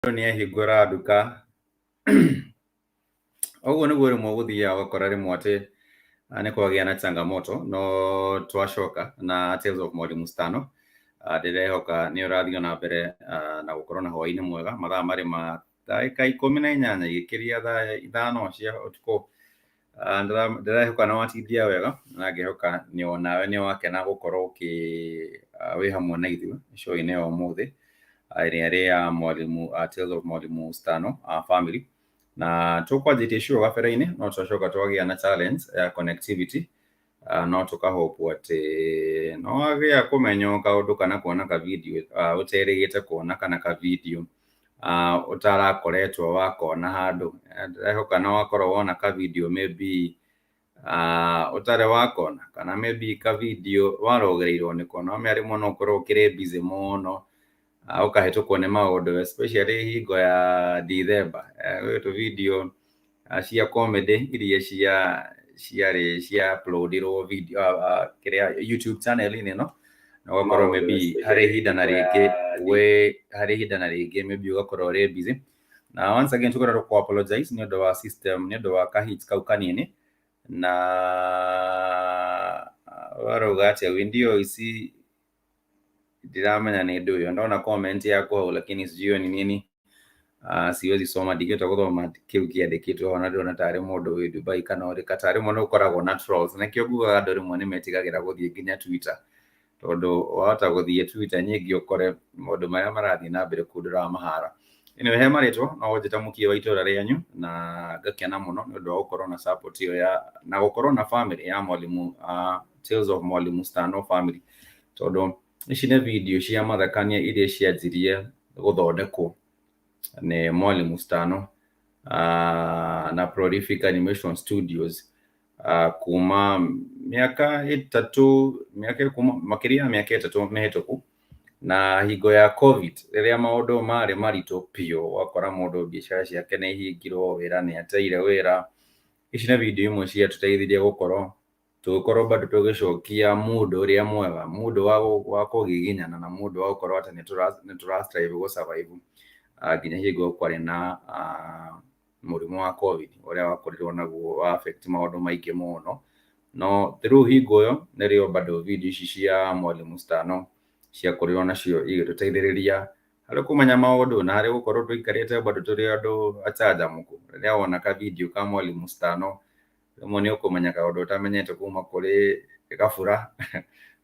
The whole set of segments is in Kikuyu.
Nĩ ahingũra nduka. Ũguo nĩguo rĩmwe gũthiaga, ũgakora rĩmwe atĩ nĩ kwagĩa na changamoto, no twacoka na Tales of Mwalimu Stano. Ndĩrehoka nĩ ũrathiĩ na mbere na gũkorwo na hwaĩ-inĩ mwega. Mathaa marĩ ma ndagĩka 18 igĩkĩria thaa 5 cia ũtukũ. Ndĩrehoka nĩ watindia wega na ngehoka nĩ onawe nĩ wakena gũkorwo ũkĩ wĩ hamwe na ithuĩ show-inĩ ya ũmũthĩ ĩrĩa ĩrĩ ya Mwalimu, Tales of Mwalimu Stano family. Na tũkwanjĩtie show gabere-inĩ, no twacoka twagĩa na challenge ya connectivity, no tũkahope atĩ no wagĩa kũmenya kaũndũ kana kuona ka video ũterĩgĩte kuona, kana ka video ũtarakoretwo wakona handũ. Ndĩrehoka no wakorwo wona ka video maybe ũtarĩ wakona, kana maybe ka video warogereirwo nĩ kuona. Wamenya rĩmwe no ũkorwo ũkĩrĩ busy mũno, ũkahĩtũkwo nĩ maũndũ, especially hingo ya December. Gwĩ tũ video cia comedy iria ciarĩ cia uploadirwo video kĩrĩa YouTube channel-inĩ ĩno, na ũgakorwo maybe harĩ ihinda na rĩngĩ wĩ harĩ ihinda na rĩngĩ maybe ũgakorwo ũrĩ busy. Na once again tũkorwo kũ apologize nĩ ũndũ wa system, nĩ ũndũ wa kahit kau kanini. Na warauga atĩa windio ici? Ndiramenya nĩ ndũ ĩyo ndona comment yaku hau, lakini sijui ni nini. Siwezi soma, ndingĩhota gũthoma kĩu kĩandĩkĩtwo ho, na ndĩrona tarĩ mũndũ wĩ Dubai kana ũrĩ Qatar. Rĩmwe nĩ ũkoragwo na trolls, nĩkĩo ngugaga andũ rĩmwe nĩ metigagĩra gũthiĩ nginya Twitter, tondũ wahota gũthiĩ Twitter nyingĩ ũkore maũndũ marĩa marathiĩ na mbere kũu ndũramahara. Anyway, he marĩtwa no ũnjĩta mũkiĩ wa itũra rĩanyu, na ngakena mũno nĩ ũndũ wa gũkorwo na support ĩyo ya na gũkorwo na family ya Mwalimu, Tales of Mwalimu Stano family, tondũ ici nĩ video cia mathekania iria cianjirie gũthondekwo nĩ Mwalimu Stano na Prolific Animation Studios kuma mĩaka 3, mĩaka kuma makĩria ya mĩaka 3 mĩhĩtũku, na hingo ya COVID, rĩrĩa maũndũ marĩ maritũ biũ, ũgakora mũndũ biacara ciake nĩ ihingirwo, wĩra nĩ ateire wĩra. Ici nĩ video imwe ciatũteithirie gũkorwo tũgĩkorwo bado tũgĩcokia mũndũ ũrĩa mwega, mũndũ wa kũgiginyana na mũndũ wa gũkorwo atĩ nĩ tũra strive gũ survive nginya hingo kwarĩ na mũrimũ wa COVID ũrĩa wakorirwo naguo wa affect maũndũ maingĩ mũno. No through hingo ĩyo nĩrĩo bado video ici cia Mwalimu Stano ciakorirwo nacio igĩtũteithĩrĩria harĩ kũmenya maũndũ na harĩ gũkorwo tũikarĩte bado tũrĩ andũ acanjamũku. Rĩrĩa wona ka video ka Mwalimu Stano, rĩmwe nĩ ũkũmenya kaũndũ ũtamenyete kuma kũrĩ Gabura,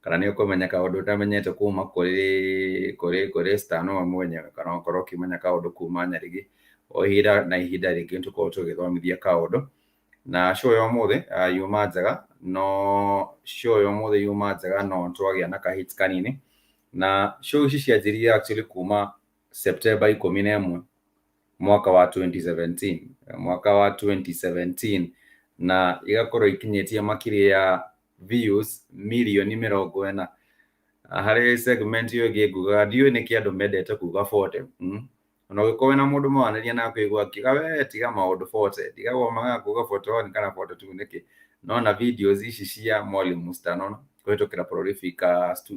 kana nĩ ũkũmenya kaũndũ ũtamenyete kuma kũrĩ Stano we mwenyewe, kana ũkorwo ũkĩmenya kaũndũ kuma Nyarigi. O ihinda na ihinda rĩngĩ nĩ tũkorwo tũgĩthomithia kaũndũ. Na show ya ũmũthĩ yuma njega, no show ya ũmũthĩ yuma njega, no twagĩa na kahit kanini. Na show ici cianjirie actually kuma September 11 mwaka wa 2017, mwaka wa 2017, na igakorwo ikinyĩtie makĩria ya views mirioni 40. Harĩ segment ĩyo ĩngĩ ngugaga ndiũĩ nĩkĩ andũ mendete kuga 40. Ona ũngĩkorwo wĩna mũndũ mwaranĩria nake ũigua akiuga, "We tiga maũndũ 40," ndigagwo magaga kuga 41 kana 42 nĩkĩ. No na videos ici cia Mwalimu Stano kũhĩtũkĩra Prolific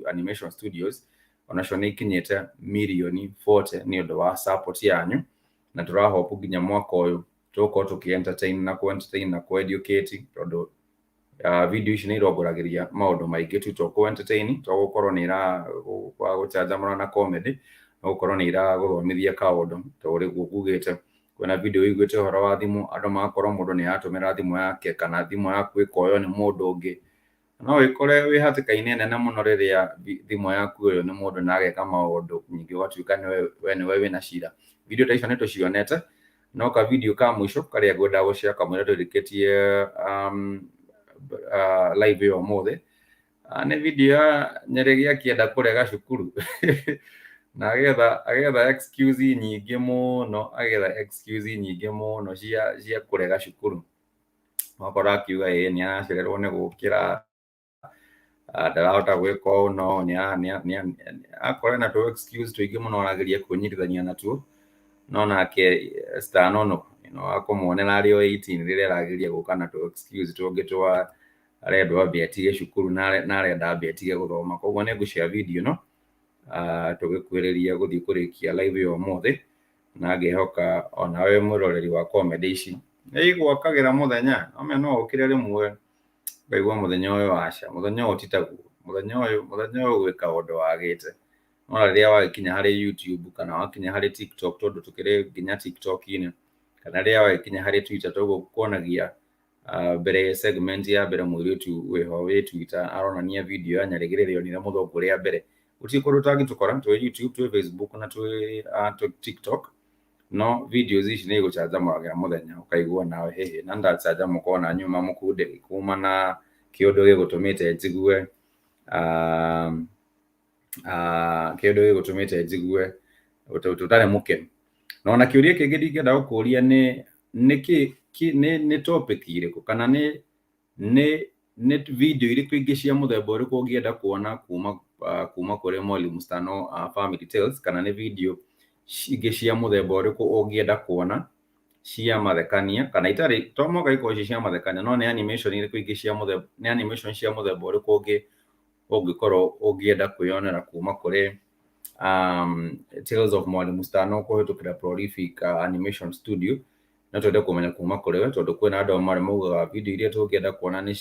Animation Studios onacio nĩ ikinyĩte mirioni 40 nĩ ũndũ wa support yanyu, na tũrahope nginya mwaka ũyũ tũgũkorwo tũkĩ entertain na kũ entertain na kũ educate, tondũ video ici nĩ irongoragĩria maũndũ maingĩ tu to kũ entertain, to gũkorwo nĩ ira gũcanjamũra na comedy, no gũkorwo nĩ iragũthomithia kaũndũ. Ta ũguo ngugĩte, kwĩna video ũiguĩte ũhoro wa thimũ, andũ magakorwo mũndũ nĩ aratũmĩra thimũ yake kana thimũ yaku ĩkoywo nĩ mũndũ ũngĩ. No wĩkore wĩ hatĩka-inĩ nene mũno rĩrĩa thimũ yaku ĩyo nĩ mũndũ na ageka maũndũ ningĩ ũgatuĩka nĩwe we nĩwe wĩna cira. Video ta icio nĩ tũcionete, no ka video ka mũico karĩa ngwendaga gũshare kamũira tũrĩkĩtie live ĩyo ũmũthĩ, nĩ video ya Nyerere akĩenda kũrega cukuru na agetha excuse nyingĩ mũno, agetha excuse nyingĩ mũno cia kũrega cukuru. Ũgakora akiuga ĩĩ nĩ aracererwo nĩ gũkĩra, ndarahota gwĩka ũũ, no akorwo na tũ excuse tũingĩ mũno arageria kwĩnyitithania natuo. No nake Stano no akũmuonera arĩ o 18 rĩrĩa arageria gũka na tũ excuse tũngĩ twa arendwo ambe atige cukuru na arenda ambe atige gũthoma. Koguo nĩ ngũshare video ĩno tũgĩkuhĩrĩria gũthiĩ kũrĩkia live ĩyo ũmũthĩ. Na ngĩhoka onawe mwĩroreri wa comedy ici nĩ igwakagĩra mũthenya. Amenya no ũkĩre rĩmwe ũkaigua mũthenya ũyũ aca, mũthenya ũyũ ti taguo, mũthenya ũyũ gwĩ kaũndũ wagĩte. No rĩrĩa wagĩkinya harĩ YouTube kana wakinya harĩ TikTok, tondũ tũkĩrĩ nginya TikTok-inĩ, kana rĩrĩa wagĩkinya harĩ Twitter, toguo kuonagia mbere segment ya mbere mũirĩtu wĩho wĩ Twitter aronania video ya Nyarĩgĩ rĩrĩa onire mũthũngũ rĩa mbere. Gũtirĩ kũndũ ũtangĩtũkora, twĩ YouTube, twĩ Facebook na twĩ TikTok. No videos ici nĩ igũcanjamũragia mũthenya ũkaigua nawe hĩhĩ na ndacanjamũka ona nyuma mũkunde kuma na kĩũndũ gĩgũtũmĩte njigue kĩũndũ gĩgũtũmĩte njigue tũtarĩ mũkenu. Na ona kĩũria kĩngĩ ndingĩenda gũkũria nĩ nĩkĩ nĩ topic irĩkũ kana nĩ video irĩkũ ingĩ cia mũthemba ũrĩkũ ũngĩenda kuona kuma kũrĩ Mwalimu Stano Family Tales, kana nĩ video ingĩ cia mũthemba ũrĩkũ ũngĩenda kuona cia mathekania kana itarĩ to mũhaka ikorwo ci cia mathekania, no nĩ animation irĩkũ ingĩ cia mũthemba, nĩ animation cia mũthemba ũrĩkũ ũngĩ ũngĩkorwo ũngĩenda kwĩyonera kuma kũrĩ Tales of Mwalimu Stano kũhĩtũkĩra Prolific Animation Studio. No twende kũmenya kuma kũrĩ we, tondũ kwĩna andũ amwe maugaga video iria tũngĩenda kuona nĩ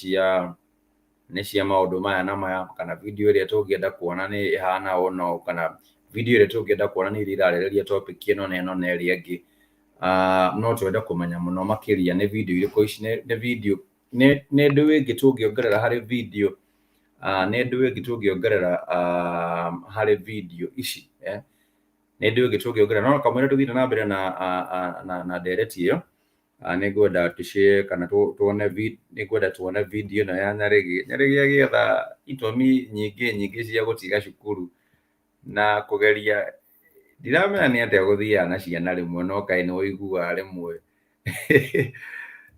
cia maũndũ maya na maya, kana video ĩrĩa tũngĩenda kuona nĩ ĩhana ũũ na ũũ, kana video ĩrĩa tũngĩenda kuona nĩ iria irarĩrĩria topic ĩno na ĩno na ĩrĩa ĩngĩ. No twende kũmenya mũno makĩria nĩ video irĩkũ ici, nĩ video nĩ ndũ ĩngĩ tũngĩongerera harĩ video, nĩ ndũ ĩngĩ tũngĩongerera harĩ video ici, eh? Nĩ ndũ ĩngĩ tũngĩongerera. No kamũira tũthiĩte na mbere na ndereti ĩyo, nĩ ngwenda tũshare kana tuone, nĩ ngwenda tuone video ĩno ya Nyarĩgĩ. Nyarĩgĩ agĩetha itũmi nyingĩ nyingĩ cia gũtiga cukuru na kũgeria. Ndiramenya nĩ atĩa gũthiaga na ciana rĩmwe, no kaĩ nĩ ũiguaga rĩmwe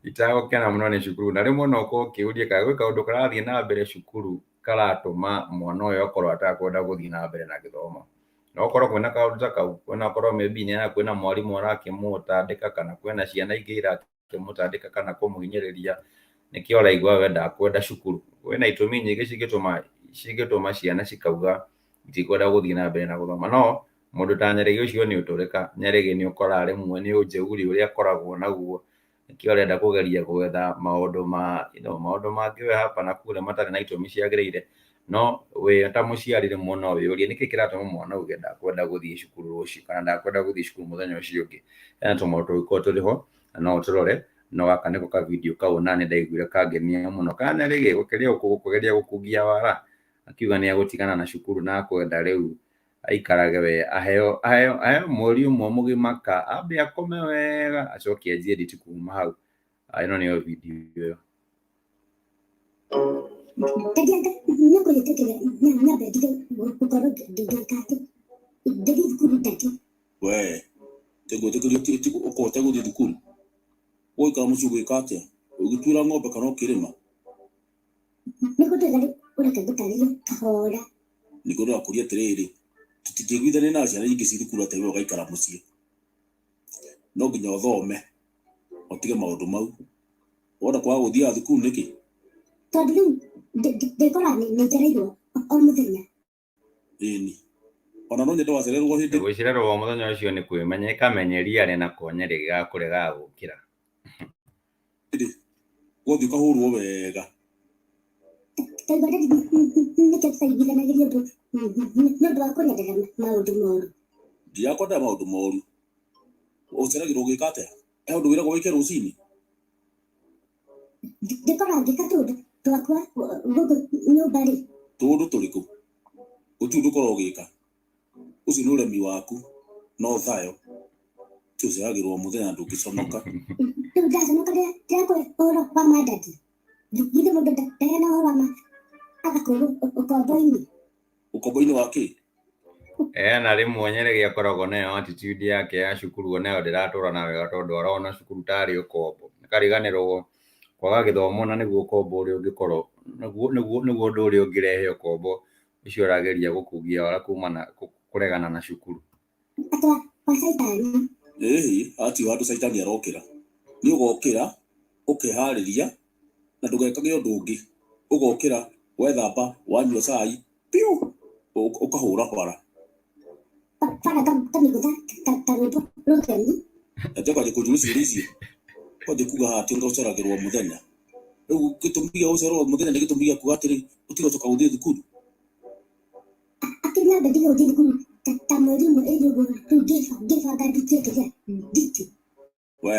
itagũkena mũno nĩ cukuru, na rĩmwe no ũkorwo ũkĩũria kana gwĩ kaũndũ karathiĩ na mbere cukuru karatũma mwana ũyũ akorwo atakwenda gũthiĩ na mbere na gĩthomo. No ũkorwo kwĩna kaũndũ ta kau, kwĩna ũkorwo maybe nĩ kwĩna mwarimũ arakĩmũtandĩka, kana kwĩna ciana ingĩ irakĩmũtandĩka kana kũmũhinyĩrĩria, nĩkĩo ũraigua we ndakwenda cukuru. Kwĩna itũmi nyingĩ cingĩtũma ciana cikauga itikwenda gũthiĩ na mbere na gũthoma. No mũndũ ta Nyarĩgĩ ũcio nĩ ũtũrĩka. Nyarĩgĩ nĩ ũkoraga rĩmwe nĩ ũnjeuri ũrĩa akoragwo naguo, nĩkĩo arenda kũgeria gwetha maũndũ ma maũndũ mangĩ we hapa na kule matarĩ na itũmi ciagĩrĩire. No wĩ ta mũciari rĩmwe no wĩyũrie nĩkĩ kĩratũma mwana auge ndakwenda gũthiĩ cukuru rũciũ kana ndakwenda gũthiĩ cukuru mũthenya ũcio ũngĩ. Hena tũmaũndũ tũngĩkorwo tũrĩ ho na no ũtũrore, no gaka nĩko ka video kau na nĩ ndaiguire kangenia mũno ka Nyarĩgĩ gũkĩria kũgeria gũkungia wara, akiuga nĩ egũtigana na cukuru na akwenda rĩu aikarage we aheo mweri ũmwe mũgima ka ambe akome wega acoke anjie edit kuma hau. Ĩno nĩyo video ĩyo. Ndagianga nĩ kũhĩtũkĩra nyambe ndige gũkorwo ngĩka atĩ ngĩthiĩ thukuru ndatĩ. We tĩngwĩtĩkĩria ũkorwo ũtegũthiĩ thukuru, ũgũikara mũciĩ ũgĩka atĩa, ũgĩtuĩra ng'ombe kana ũkĩrĩma? Nĩ kũndwetha rĩu ũreke ngũtarĩrie kahora. Ningĩ ndĩrakũria atĩrĩrĩ, tũtingĩiguithania na ciana ingĩ ci thukuru atĩ we ũgaikara mũciĩ. No nginya ũthome ũtige maũndũ mau. Wona kwaga gũthiaga thukuru nĩkĩ? Tondũ rĩu ndĩkora nĩ njereirwo o mũthenya. Ĩni ona no nyende wacererwo hĩndĩ. Gũcererwo mũthenya ũcio nĩ kwĩmenya ĩkamenyeria arĩ nako Nyarĩgĩ ga kũregaga gũkĩra. Gũthiĩ ũkahũrwo wega. Taigua ndadi nĩkĩo tũtaiguithanagĩria ũndũ nĩ ũndũ wa kũnyendera maũndũ moru. Ndirakwendera maũndũ moru. Ũceragĩrwo ũgĩka atĩa? He ũndũ wĩragwo wĩke rũcinĩ? Ndĩkora ngĩka tũũndũ twakwa gũkũ nyũmba rĩ. Tũũndũ tũrĩkũ? Gũtirĩ ũndũ ũkoragwo ũgĩka. Ũcio nĩ ũremi waku no thayo. Ti ũceragĩrwo mũthenya ndũngĩconoka. Rĩu ndaconoka rĩrĩa ndĩrakũhe ũhoro wa ma ndadi. Githĩ mũndũ ndaheana ũhoro wa ma agakũrwo ũkombo-inĩ? Ũkombo-inĩ wa kĩ? Na rĩmwe Nyarĩgĩ akoragwo nayo attitude yake ya cukuru onayo ndĩratwarana wega, tondũ arona cukuru tarĩ ũkombo, akariganĩrwo kwaga gĩthomo na nĩguo ũkombo ũrĩa ũngĩkorwo nĩguo ũndũ ũrĩa ũngĩrehe ũkombo ũcio ũrageria gũkungia wara kuma na kũregana na cukuru. Atwa wa caitani. Ĩhĩ, hatirĩ handũ caitani arokĩra. Nĩ ũgokĩra ũkeharĩria na ndũgekage ũndũ ũngĩ. Ũgokĩra wethamba, wanyua cai piũ, ũkahũra bara. Bara kamĩgũtha ta rwĩmbo rũgeni. Ate kwanjia kũnjũria ciũria icio, kwanjia kuga haha atĩ ũceragĩrwo mũthenya. Rĩu gĩtũmi gĩa gũcererwo mũthenya nĩ gĩtũmi gĩa kuga atĩrĩ ũtigocoka gũthiĩ thukuru. Akĩrĩ nyambe ndige gũthiĩ thukuru ta mweri ũmwe ĩrĩ ũguo, rĩu ngĩbanga ndutie kĩrĩa nditi. We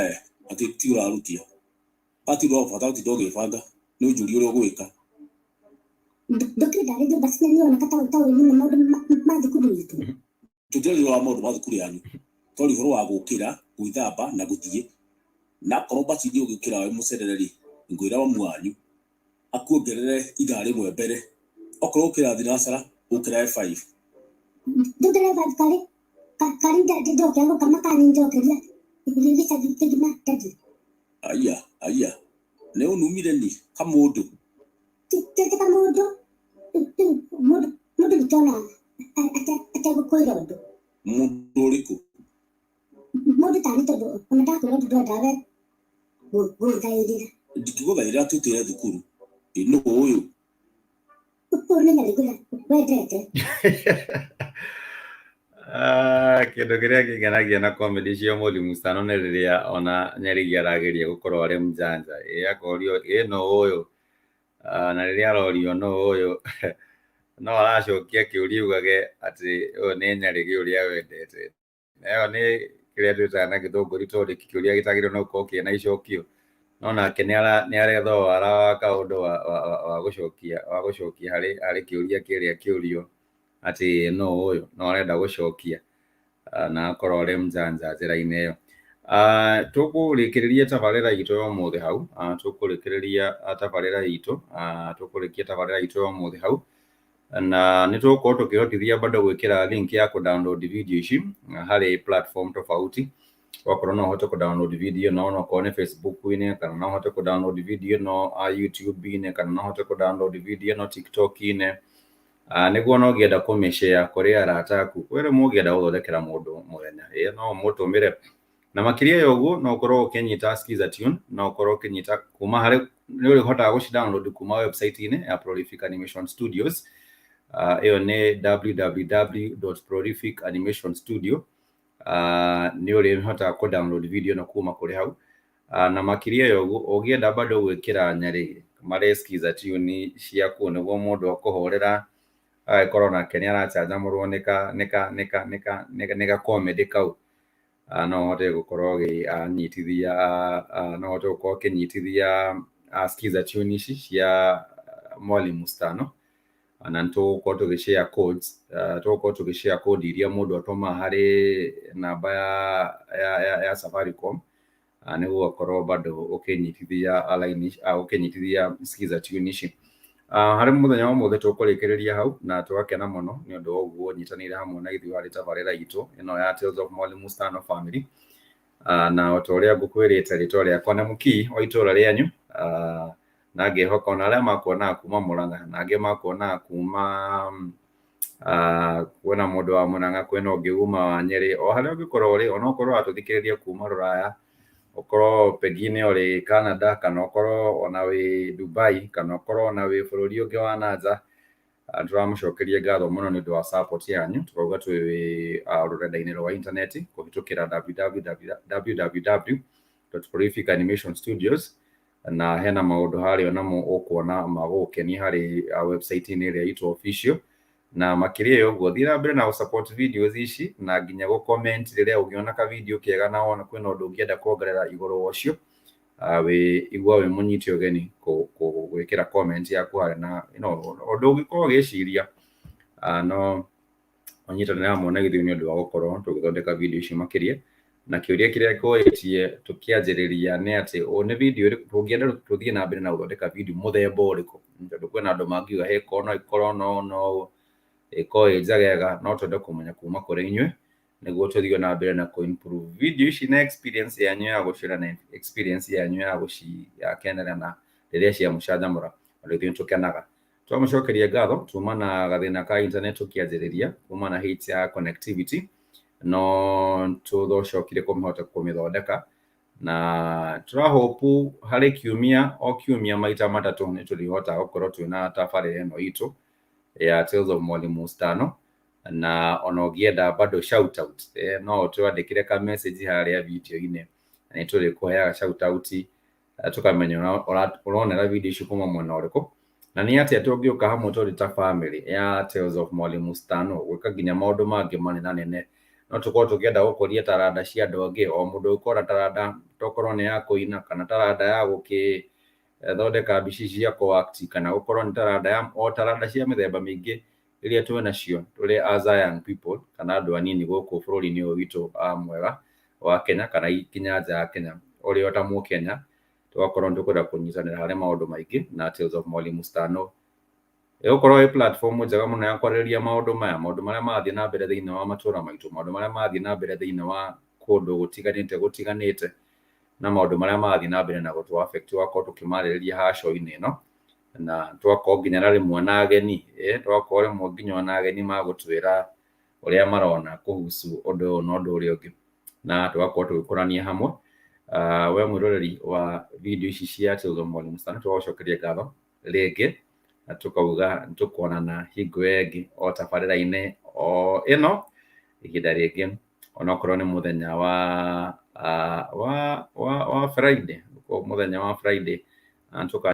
atĩ ti ũrarutia ati ũrabata gũtinda ũgĩbanga nĩ ũnjũrie ũrĩa ũgwĩka. Ndokire ndarĩrio basi na niona kata ũĩ mũno maũndũ ma thukuru itũ. Tũtirari ũhoro wa maũndũ ma thukuru yanyu, twarĩ ũhoro wa gũkĩra, gwĩthamba na gũthiĩ. Na akorwo basi nĩ ũgĩũkĩra wĩ mũcerere rĩ, ngwĩra mamu wanyu akuongerere ithaa rĩmwe mbere. Okorwo ũkĩra thinacara, ũkĩrae 5. Ndongerere 5 karĩ karĩ ndokĩra gũkama kana njokeria gĩcagi kĩgima daddy. Aya aya, nĩ ũnumire ni kamũndũ. Tete kamũndũ mũndũ mũndũ nĩkĩona ategũkwĩra ũndũ. Mũndũ ũrĩkũ? Mũndũ tarĩ tondũ ona ndakwĩra ũndũ ndwendaga gũthaĩrĩra. Ndingĩgũthaĩrĩra tũtĩre thukuru. Ĩ nũ ũyũ? Ũyũ nĩ Nyarĩgũra wendete. Ah, kĩndũ kĩrĩa kĩngenagia na comedy cia Mwalimu Stano nĩ rĩrĩa ona Nyarigi arageria gũkorwo arĩ mjanja, ĩ akorio ĩ nũ ũyũ. Ah, na rĩrĩa arorio nũ ũyũ no aracokia kĩũria augage atĩ ũyũ nĩ Nyarĩgi ũrĩa wendete. Na ĩyo nĩ kĩrĩa twĩtaga na gĩthũngũ rhetoric, kĩũria gĩtagĩrĩirwo nĩ gũkorwo kĩna icokio, no nake nĩ aretha wara wa kaũndũ wa gũcokia harĩ kĩũria kĩrĩa kĩũrio atĩ no ũyũ, no arenda gũcokia na akorwo arĩ mjanja njĩra-inĩ ĩyo. Tũkũrĩkĩrĩria tabarĩra itũ ya ũmũthĩ hau. Tũkũrĩkĩrĩria tabarĩra itũ, tũkũrĩkia tabarĩra itũ ya ũmũthĩ hau, na nĩ tũgũkorwo tũkĩhotithia bado gwĩkĩra link ya kũ download video ici harĩ platform tofauti. Wakorwo no ũhote kũ download video no onokorwo nĩ Facebook-inĩ, kana no ũhote kũ download video no YouTube-inĩ, kana no ũhote kũ download video no TikTok-inĩ, nĩguo no ũngĩenda kũmĩ-share kũrĩ arata aku, kwĩ rĩmwe ũngĩenda gũthondekera mũndũ mũthenya, ĩ no ũmũtũmĩre. Na makĩria ya ũguo, no ũkorwo ũkĩnyita Skiza Tune, no ũkorwo ũkĩnyita kuma harĩ nĩ ũrĩhotaga gũci download kuma website-inĩ ya Prolific Animation Studios. Ĩyo nĩ www.prolificanimationstudio. Nĩ ũrĩhotaga kũ download video no kuma kũrĩ hau. Na makĩria ya ũguo, ũngĩenda bado gwĩkĩra Nyarĩ marĩ Skiza Tune ciaku nĩguo mũndũ akũhũrĩra agagĩkorwo nake nĩ aracanjamũrwo nĩ ka comedy kau, no ũhote gũkorwo ũgĩnyitithia, no ũhote gũkorwo ũkĩnyitithia Skiza Tune ici cia Mwalimu Stano, na nĩ tũgũkorwo tũgĩ share codes, tũgũkorwo tũgĩ share code iria mũndũ atũmaga harĩ namba ya Safaricom, nĩguo ũgakorwo bado ũkĩnyitithia line, ũkĩnyitithia Skiza Tune ici. Harĩ mũthenya wa ũmũthĩ tũkũrĩkĩrĩria hau, na tũgakena mũno nĩ ũndũ wa ũguo ũnyitanĩire hamwe na ithuĩ harĩ tabarĩra itũ ĩno ya Tales of Mwalimu Stano Family. Na o ta ũrĩa ngũkwĩrĩte, rĩtwa rĩakwa nĩ Mũkii wa itũũra rĩanyu, na ngĩhoka ona arĩa makuonaga kuma Mũrang'a na angĩ makuonaga kuma kwĩna mũndũ wa Mũrang'a, kwĩna ũngĩ uma wa Nyĩrĩ, o harĩa ũngĩkorwo ũrĩ, ona ũkorwo watũthikĩrĩria kuma Rũraya, ũkorwo pengine ũrĩ Canada, kana ũkorwo ona wĩ Dubai, kana ũkorwo ona wĩ bũrũri ũngĩ wa nanja, tũramũcokeria ngatho mũno nĩ ũndũ wa support yanyu. Tũkauga twĩ rũrenda-inĩ rwa intaneti kũhĩtũkĩra www.prolificanimationstudios, na hena maũndũ harĩa onamo ũkuona ma gũgũkenia harĩ website-inĩ ĩrĩa itũ official. Na makĩria ya ũguo, thiĩ na mbere na gũ-support videos ici na nginya gũ-comment rĩrĩa ũngĩona ka video kega na wona kwĩna ũndũ ũngĩenda kuongerera igũrũ wa ũcio, wĩ igua wĩ mũnyite ũgeni gwĩkĩra comment yaku harĩa na ũndũ ũngĩkorwo ũgĩciria, no ũnyitanĩre hamwe na ithuĩ nĩ ũndũ wa gũkorwo tũgĩthondeka video ici makĩria. Na kĩũria kĩrĩa kũrĩtie tũkĩanjĩrĩria nĩ atĩ nĩ video ĩrĩkũ tũngĩenda tũthiĩ na mbere na gũthondeka video mũthemba ũrĩkũ, tondũ kwĩna andũ mangiuga hey, korwo no ĩkorwo no ĩkorwo ĩ njegega. No twende kũmenya kuma kũrĩ inyuĩ nĩguo tũthiĩ na mbere na kũ improve video ici na experience yanyu ya gũcira na experience yanyu ya gũcikenera na rĩrĩa ciamũcanjamũra, tondũ ithuĩ nĩtũkenaga. Twamũcokeria ngatho. Tuma na gathĩna ka internet tũkĩanjĩrĩria, kuma na hit ya connectivity, no tũthocokire kũmĩhota kũmĩthondeka, na tũrahopu harĩ kiumia o kiumia maita matatũ nĩ tũrĩhotaga gũkorwo twĩna tabarĩra ĩno itũ ya Tales of Mwalimu Stano. Na ona ũngĩenda bado shout out, no ũtwandĩkĩre ka message harĩa video-inĩ na nĩ tũrĩkũheaga shout out, tũkamenya ũronera video ici kuma mwena ũrĩkũ na nĩ atĩa tũngĩũka hamwe tũrĩ ta family ya Tales of Mwalimu Stano gwĩka nginya maũndũ mangĩ manenanene. No tũkorwo tũkĩenda gũkũria taranda cia andũ angĩ, o mũndũ ũkorwo na taranda, tokorwo nĩ ya kũina kana taranda ya gũkĩ thondeka mbica cia kũ-act, kana gũkorwo nĩ taranda ya o taranda cia mĩthemba mĩingĩ iria twĩ nacio tũrĩ as a young people kana andũ anini gũkũ bũrũri-inĩ ũyũ witũ mwega wa Kenya kana nginya nja ya Kenya. Ũrĩ o ta mũkenya, tũgakorwo nĩ tũkwenda kũnyitanĩra harĩ maũndũ maingĩ, na Tales of Mwalimu Stano ĩgũkorwo ĩ platform njega mũno ya kwarĩrĩria maũndũ maya, maũndũ marĩa marathiĩ na mbere thĩinĩ wa matũra maitũ, maũndũ marĩa marathiĩ na mbere thĩinĩ wa kũndũ gũtiganĩte gũtiganĩte, na maũndũ marĩa marathiĩ na mbere na gũtũ affect, tũgakorwo tũkĩmarĩrĩria haha show-inĩ ĩno, na tũgakorwo nginya na rĩmwe na ageni, tũgakorwo rĩmwe nginya ona ageni magũtwĩra ũrĩa marona kuhusu ũndũ ũyũ na ũndũ ũrĩa ũngĩ, na tũgakorwo tũgĩkũrania hamwe. We mwĩroreri wa video ici cia Tales of Mwalimu Stano, tũgagũcokeria ngatho rĩngĩ na tũkauga nĩtũkuonana hingo ĩyo ĩngĩ o tabarĩra-inĩ o ĩno ihinda rĩngĩ, onokorwo nĩ mũthenya wa Friday, mũthenya wa Friday, na tũka